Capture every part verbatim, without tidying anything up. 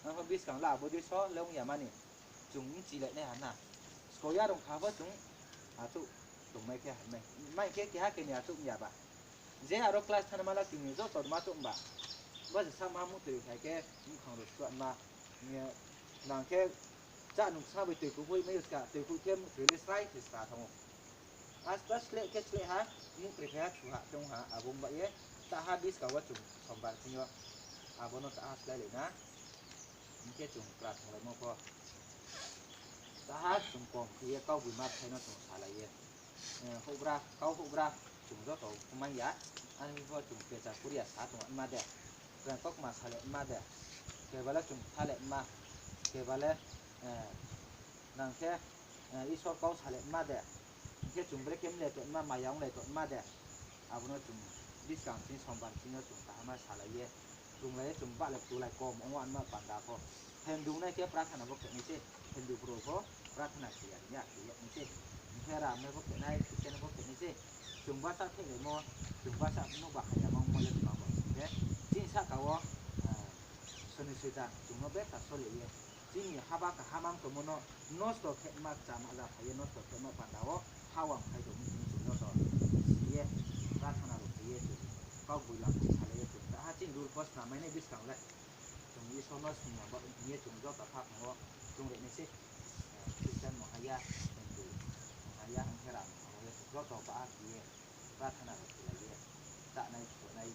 Ang pho buskang le abo dei so le ong ya mani. Chung bchilai nai ha na. Skoya rong kha pho chung achouh tongmai khe hamnai. Mai khe keha keni achouh ong ya ba. Je aro class thanngma la tini joto ma achouh ba. Bo se sama muhtoi phai khe bkhang rao suanma. Nang khe chá nung sa bai toikhu phoimai ska, toikhu khe muhtoi le srai se ska thanng ou. Asta sleh khe sleh ha, muhtoi phai ha, chu ha, tong ha, abo ong ba ye, taha buskang wo chung sombar ching yo, abo no taha sláilai na, hing khe chung pra thannglaimo pho. Taha chung kom khe ye kau bui ma thai no chung salai ye. Houhgra, kau houhgra, chung joto mai ya, ani pho chung pecha kuria sa tong ma de, kaukma salai ma de, keba le chung salai ma, keba le, nang khe, Isor kau salai ma de, hing khe chung brekhe mle tongma, maya onglai tongma de, abo no chung buskang ching sombar ching yo chung kaham ma salai ye, chrunglai ye chung bahlai tulai kom ong anma panda pho. Hindu nai khe prathana pho khe nai se, Hindu brouh pho prathana khe ya, ya khe ya nai se. Hing khe Ram nai pho khe nai, Christian pho khe nai se. Chung basa theihlaimo, chung basa no bahai ya ma ongmo le tma bo hing khe, chini sahka wo, soni soitan chung no betha sole ye, chini haba kaham ang tongmo no nosto khe ma, chama ja phai ye nosto khe ma panda wo hawang phai tong mi chung joto si ye, prathana rao khe ye chung, kau bui lam salai ye chung, taha chini rule pho snam mai nai buskang le. Chung Isor no sning ya ba hing ye chung joto khaphang wo chung ri nai se, Christian no ha ya, Hindu no ha ya, hing khe Ram no ha ya, chung joto ba khe ye, prathana rao khelai ye, chánai, sonai,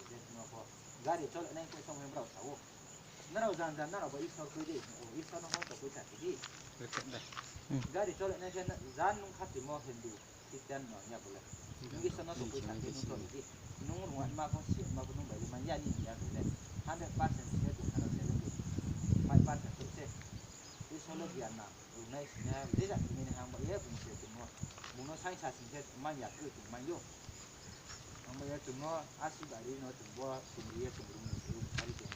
je no pho, gari chole nai khe song hing brao sa ou. Nrao jang jang nrao bo Isor kroi di, Isor no hor to kroi sa khe di. Gari chole nai khe jan nung khatimo Hindu, Christian no ya bo le. Nung Isor no to kroi sa khe nung chole di. Nung rung anma pho, si anma pho nung bai le man ya ni ya bo le. Hundred percent si ya tong ha no se le di. Five percent chouh se. Isor le giyan nang, rungnai sinai, je ja khe nai hang ba ye bung se tongmo. Bung no saingsa sing khe man ya kroi tong mai ou. Ang ba ye chung no asirbad ri no chung bo chung ri ye chung rung ni se rung sari tong.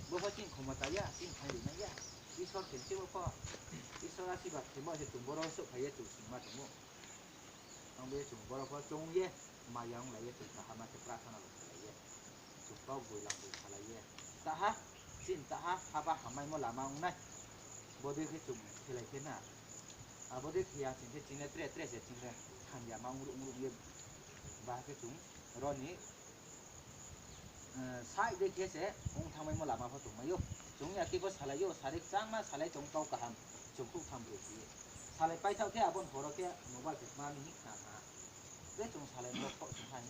Bo pho chini khomota ya, chini thai ri nai ya. Isor khe se bo pho. Isor asirbad khemo se chung boro souhphai ye chung singma tong ou. Ang bo ye chung boro pho chung ye, maya onglai ye chung kaham ma khe prathana rao khelai ye. Chung kau boi lam boi salai ye. Taha, chini taha haba hammaimo lama ong nai. Bodei khe chung khelai khe na. Abo dei khe ya ching khe ching le tre tre se ching le hamyama ongruh ongruh ye. Ba khe chung ro ni side dei khe se ong thanngmaimo lama pho tongmai ou. Chung ya khe bo salai ou, sari kchangma salai tong kau kaham, chung khrouh tham broi khe ye. Salai paithaoh khe abo ni horo khe mobile khe tma ni hing khna thanng ha. Khe chung salai no phoh sing ha hing